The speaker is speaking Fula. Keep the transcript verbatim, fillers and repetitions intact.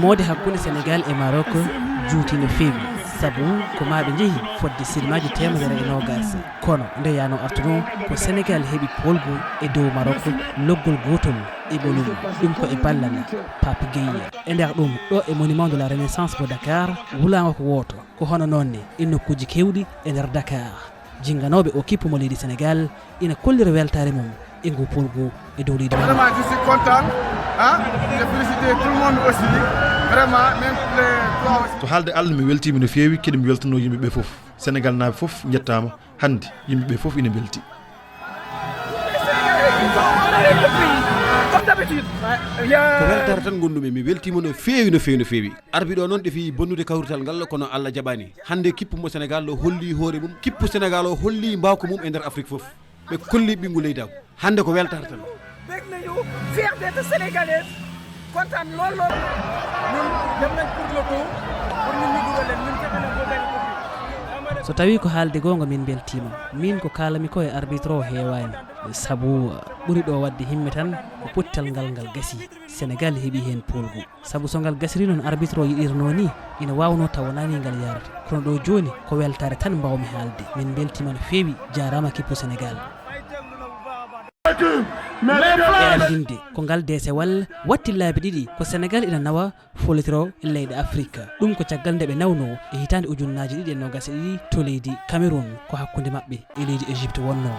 Moode hakkunde Senegal e Maroc juuti no feewi, sabu ko maa ɓe njehi fodde silmaaji teemedere e noogas. Kono nde yaano artuno, ko Senegal heɓi poolgu e dow Maroc, loggol gootol e ɓolum. Ɗum ko e ballal Pape Gueye. E nder ɗum, ɗo e Monument de la Renaissance mo Dakar, wulaango ko wooto. Ko hono noon ne e nokkuuji keewɗi e nder Dakar. Jinnganooɓe o kippu mo leydi Senegal ina kollira weltaare mum e ngu poolgu e dow leydi Maroc. Vraiment, je suis content. Hein? Je félicite tout le monde aussi. Vraiment, même les trois aussi. To haalde Allah, mi weltiima no feewi, kadi mi weltanoo yimɓe ɓe fof. Senegal naaɓe fof njettaama. Hannde, yimɓe ɓe fof ina mbelti. Ko weltaare tan ngonɗumi, mi weltiima no feewi, no feewi, no feewi. Arbiɗo o noon ɗefi bonnude kawrital ngal, kono Allah jaɓaani. Hannde kippu mo Senegal ɗo holli hoore mum, kippu Senegal o holli mbaawka mum e nder Afrik fof. Ɓe kolli ɓinngu leydaagu. Hannde ko weltaare tan. Bég nañu, fier d'être sénégalais, kontaan lool lool. Ñun dem nañ pour le tout, pour ñun ñu dugal leen, ñun fexe nañ ba gagné coupe bi. So tawii ko haalde goonga, min mbeltiima. Miin ko kaalami ko e arbitre o heewaani, sabu ɓuri ɗo waɗde himme tan ko pottal ngal ngal gasi. Senegal heɓi heen poolgu. Sabu so ngal gasiri noon arbitre o yiɗirnoo nii, ina waawnoo taw wonaa nii ngal yahrata. Kono ɗo jooni ko weltaare tan mbaawmi haalde. Min mbeltiima no feewi, jaaraama kippu Senegal. E anndinde ko ngal deesewal watti laabi ɗiɗi ko Senegal ina nawa foolitiro leyɗe Afrik. Ɗum ko caggal nde ɓe nawnoo e hitaande ujunnaaji ɗiɗi e noogas e ɗiɗi to leydi Cameroun, ko hakkunde maɓɓe e leydi Égypte wonnoo.